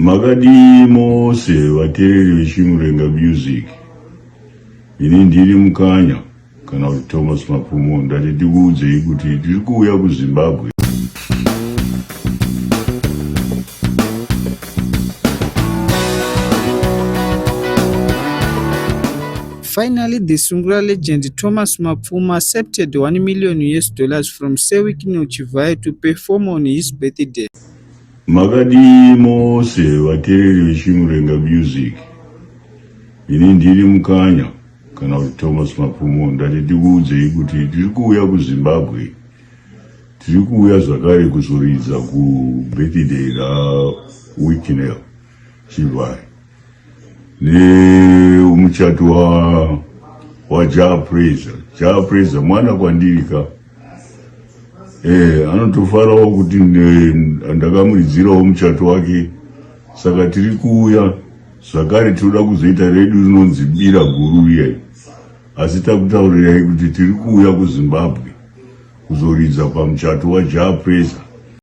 Makadii mose vateereri veChimurenga Music. Ini ndiri Mukanya kana kuti Thomas Mapfumo ndati ndikuudzei kuti tiri kuuya kuZimbabwe. Finally, the Sungura legend Thomas Mapfumo accepted 1 million US dollars from Sir Wicknell Chivayo to perform on his birthday. Makadii mose vateereri veChimurenga Music. Ini ndiri Mukanya kana kuti Thomas Mapfumo ndati ndikuudzei kuti tiri kuuya kuZimbabwe. Tiri kuuya zvakare kuzoridza kubirthday raWicknell Chivayo nemuchato wa waJah Prayzah. Jah Prayzah mwana kwandiri ka eh, anotofarawo kuti ndakamuridzirawo muchato wake, saka tiri kuuya zvakare tinoda kuzoita redu rinonzi bira guru riya, asi takutaurirai kuti tiri kuuya kuZimbabwe kuzoridza pamuchato waJah Prayzah.